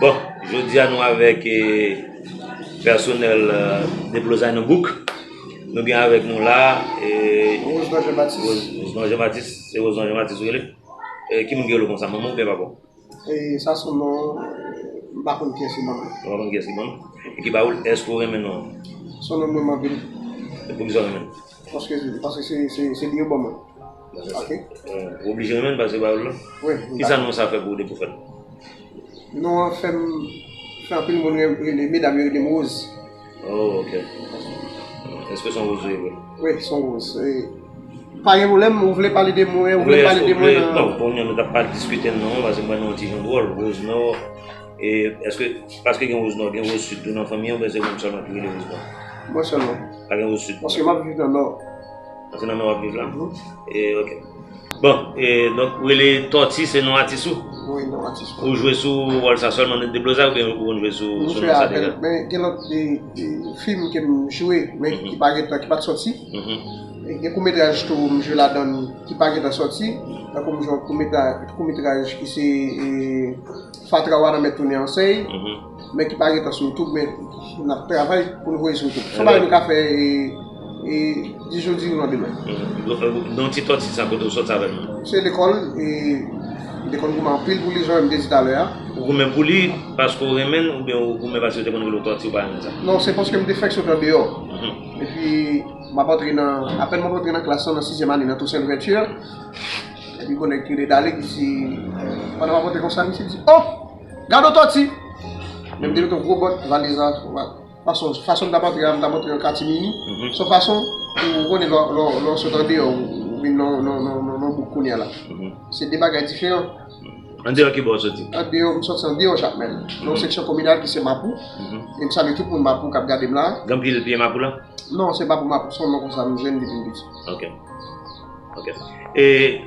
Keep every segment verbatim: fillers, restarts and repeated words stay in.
Bon, jodi a nou avèk eh, pèsonèl eh, Deblozay nan bouk. Nou gen avèk nou la eh, Rosemond Jean Baptiste. Rosemond Jean Baptiste, se Rosemond Jean Baptiste ou rele? Eh, ki moun ki rele w konsa, manman w oubyen papa w? E sa se yon non, m pa konn kiyès ki ban m. Ou pa konn kiyès ki ban w? E ki ba ou l, èske w renmen non an? Se yon non m renmen anpil. E poukisa w renmen l? Paske, paske se, se, se li yo ban mwen. Ok. Ou oblije renmen l paske yo ba ou l lan? Wi. Kisa non sa fè pou ou depi w fè l? Non an fè m, fè anpil moun rele, medam yo rele m Rose. Oh, ok. Èske se yon Rose ou ye vre? Wi, se yon Rose. E, pa gen pwoblèm, ou vle pale de mwen, ou vle pale de mwen nan... Non, kounye a nou t ap pale diskite non, paske m wè nou yon ti jan dwòl, Rose Nò. E, èske, paske gen Rose Nò, gen Rose Sid tou nan fanmi an, oubyen se ou menm sèlman ki rele Rose Nò? Mwen sèlman. Pa gen Rose Sid? Paske m ap viv nan Nò. Paske nan Nò w ap viv la? Mhm. E, ok. Bon, e, donk, ou rele Tòti, se non atis ou? Wi, non atis mwen. Ou jwe sou wòl sa sèlman, Deblozay, oubyen ou konn jwe sou, sou non sa deja? M jwe avè l, men gen lòt de, de fim ke m jwe, men ki pa gentan, ki pa t sòti. Mhm. E gen koumètraj tou, m jwe ladan l, ki pa gentan sòti. Tankou m jwe yon koumètraj, koumètraj ki se, e, Fatra Wana mèt tounen an seri, men ki pa gentan sou YouTube, men n ap travay pou n voye sou YouTube. Se yon bagay nou ka fè e, e, dis jou, dis jou nan demen. Donk, ti Tòti sa, kote w sòti avè l menm? Se lekòl, e, m te konn goumen anpil pou li, jan m te di talè a. Ou goumen pou li paske w renmen l, oubyen ou goumen paske yo te konn rele w Tòti, ou pa renmen sa? Non, se paske m te fèk sot andeyò. Epi, m ap antre nan, apèn m ap antre nan klas lan, nan sizyèm ane, nan Toussaint Louverture. Epi, gon nèg ki rele Dale, ki di, pandan m ap antre konsa, misye di, "Oh! Gade yon Tòti!" Men m te mete yon gwo bòt, valiz la, fason, fason m t ap antre a, m t ap antre yon katimini. Se yon fason pou, ou konnen, lè w, lè w, lè w sot andeyò, ou, ou vin nan, nan, nan, nan, nan bouk kounye a la. Se de bagay diferan. Andeyò ki bò w soti? Andeyò, m soti andeyò Jakmèl. Nan yon seksyon kominal ki se Mapou. E m salye tout moun Mapou k ap gade m la. Gen anpil pye mapou la? Non, se pa pou mapou, se yon non konsa m jwenn depi m piti. Ok. Ok. E,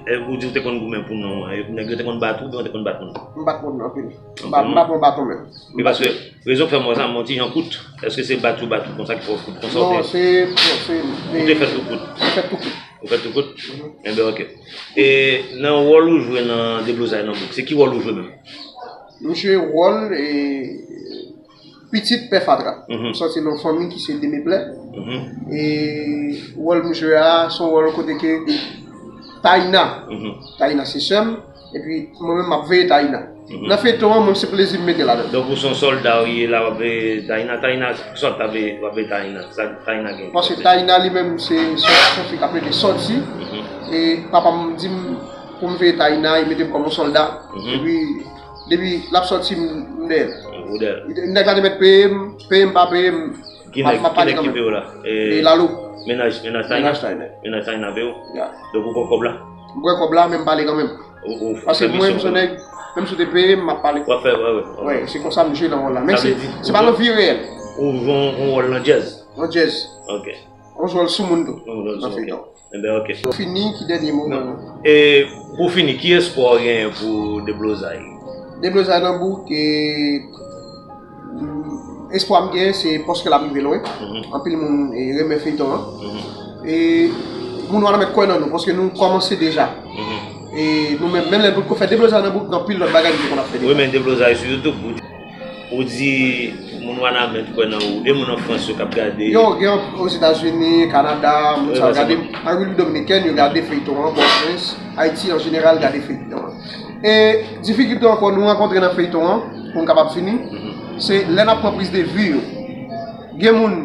e ou di w te konn goumen pou non an, e nèg yo te konn bat ou, oubyen w te konn bat moun? M bat moun anpil. M ba-, m pa pran baton menm. Wi, paske rezon k fè m wè sa, m yon ti jan kout. Èske se bat ou, bat ou konsa ki fè w kout konsa? Non, se, se, ou te fèt tou kout? M fèt tou kout. Ou fèt tou kout? Enben, ok. E nan wòl ou jwe nan Deblozay nan bouk, se ki wòl ou jwe menm? M jwe wòl, e, pitit Pè Fatra. M sòti nan yon fanmi ki se Demeplè. E wòl m jwe a, se yon wòl kote ke Taina. Taina se sè m. Epi mwen menm m ap veye Taina. Nan feyton an, mwen se plezi m mete ladan. Donk ou se yon sòlda ou ye la, w ap veye Taina. Taina, kisa w ap veye, w ap veye Taina? Sa Taina gen? Paske Taina li menm se, se, se yon fi k ap rele sòti. E papa m di m pou m veye Taina, li mete m kòm yon sòlda. Epi depi l ap sòti, m, m dèyè l. Ou dèyè l. Nèg la te mèt peye m, peye m pa peye m, m ap, m ap pale kanmenm. Ki nèg ki peye w la? E Lalo. Mennaj, mennaj Taina? Mennaj Taina. Mennaj Taina peye w? Ya. Donk ou pran kòb la? M pran kòb la, men m pale kanmenm. Ou, ou fè misyon pou yo. Paske mwen, m se nèg, menm si w te peye m, m ap pale. W ap fè, wè, wè, wè. Wi, se konsa m jwe nan wòl la. Men se, se pa nan vi reyèl. Ou jwe yon, yon wòl nan djèz? Nan djèz. Ok. Yon wòl sou moun tou. Yon wòl sou, ok. Nan feyton. Enben, ok. Pou fini, ki dènye mo mwen? E pou fini, ki espwa w genyen pou Deblozay? Deblozay nan bouk, e, espwa m genyen, se paske l ap rive lwen. Anpil moun, e, renmen feyton an. E moun yo pa mèt kwè nan nou, paske nou kòmanse deja. E nou menm, menm lè nou potko fè Deblozay nan bouk, gen anpil lòt bagay nou te konn ap fè deja. Wi, men Deblozay sou YouTube, ou di, ou di moun Wanament kwè nan ou, e moun an Frans yo k ap gade. Yo, gen Ozetazini, Kanada, moun sa yo gade, an Repiblik Dominikèn, yo gade feyton an, Pòtoprens, Ayiti an jeneral gade feyton an. E difikilte ankò nou rankontre nan feyton an, pou m kapab fini, se lè n ap pran priz de vi yo. Gen moun,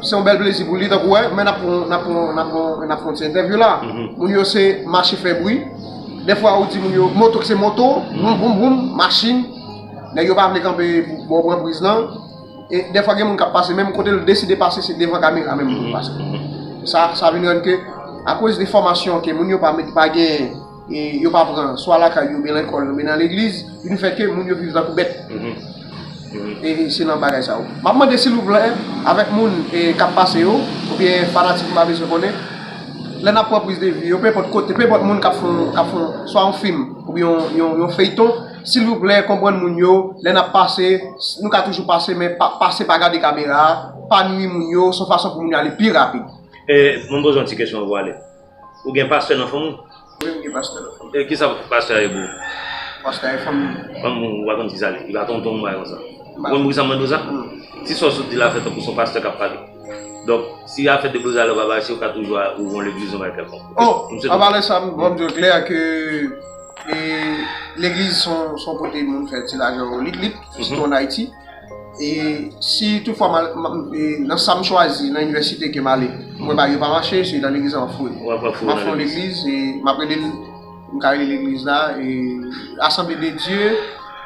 se yon bèl plezi pou li, tankou wè, men n ap pran, n ap pran, n ap pran, n ap fè yon ti entèvyou la. Moun yo se mache fè bri. Dèfwa ou di moun yo, moto ki se moto, boum, boum, boum, machin. Nèg yo pa vle kanpe pou, pou pran priz lan. E dèfwa gen moun k ap pase, menm kote l deside pase, se devan kamera menm pou l pase. Sa, sa vin rann ke, akoz de fòmasyon ke moun yo pa, pa gen, e yo pa pran, swa lakay yo, oubyen lekòl, oubyen nan legliz, vin fè ke moun yo viv tankou bèt. E se nan bagay sa yo. M ap mande silvouplè, avèk moun, e, k ap pase yo, oubyen fanatik m pa bezwen konnen, lè n ap pran priz de vi yo, pe enpòt kote, pe enpòt moun k ap fè, k ap fè swa yon fim, oubyen yon, yon, yon feyton, silvouplè, konprann moun yo, lè n ap pase, nou ka toujou pase, men pa, pase pa gade kamera a, pa nwi moun yo, se yon fason pou moun yo ale pi rapid. E, mwen poze yon ti kesyon pou ale. Ou gen pastè nan fanmi w? Mwen menm gen pastè nan fanmi. E kisa pastè a ye pou ou? Pastè a ye fanmi. Fanmi ou pa konn kisa li, li pa tonton ou bagay konsa. Ou konn poukisa m mande w sa? Ti sa w sot di la fè tankou se yon pastè k ap pale. Donk, si afè deblozay la pa mache, ou ka toujou al yon legliz yon bagay kèlkonk. Oh, an palan sa, m ap di w klè ke e, legliz se yon, se yon kote moun fè ti lajan yo lit lit, sitou ann Ayiti. E si toutfwa m al, m, e, nan sa m chwazi, nan inivèsite ke m ale, mwen bagay yo pa mache, se nan legliz la m ap foure. M ap foure nan legliz, e m ap rele l, m ka rele legliz la, e, Assemblée de Dieu,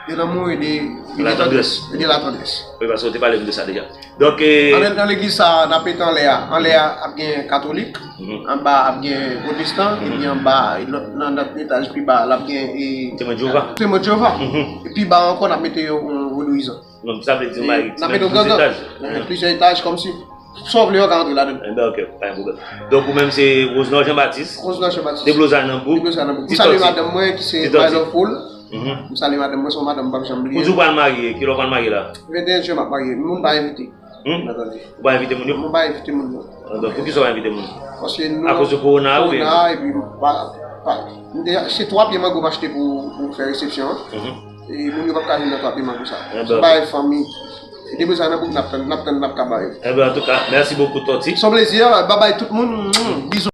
de l'amour et de, et de la tendresse. Et de la tendresse. Wi, paske w te pale m de sa deja. Donk, e, nan, nan legliz sa a, n ap mete anlè a. Anlè a ap gen katolik, anba ap gen pwotestan, epi anba, nan lòt etaj pi ba, l ap gen, e, Temwen Jewova. Temwen Jewova. E pi ba ankò, n ap mete yon, yon vodouyizan. Donk, sa vle di, n ap mete yon gangan. Plizyè etaj, kòmsi. Sa w vle, w ka antre ladan. Enben, ok, pa gen pwoblèm. Donk, ou menm se Rosenor Jean Baptiste. Rosenor Jean Baptiste. Deblozay nan bouk. Deblozay nan bouk. M salye madanm mwen ki se My Love Pool. M salye madanm mwen, se yon madanm m p ap janm bliye. Ou di w pral marye, kilè w pral marye la? Venteyen jen m ap marye. Moun pa envite. Ou pa envite moun yo? Mwen pa envite moun yo. Donk, poukisa w pa envite moun? Paske nou... Akoz de kowona a oubyen? Kowona, epi pa, pa, m te, se twa pye mango m achte pou, pou fè resepsyon an. E moun yo p ap ka vin nan twa pye mango sa. Se yon bagay fanmi. E depi sa nan bouk n ap tann, n ap tann, n ap ka ba yo. Enben, antouka, mèsi bokou, Tòti. Se yon plezi, babay tout moun. Bizou.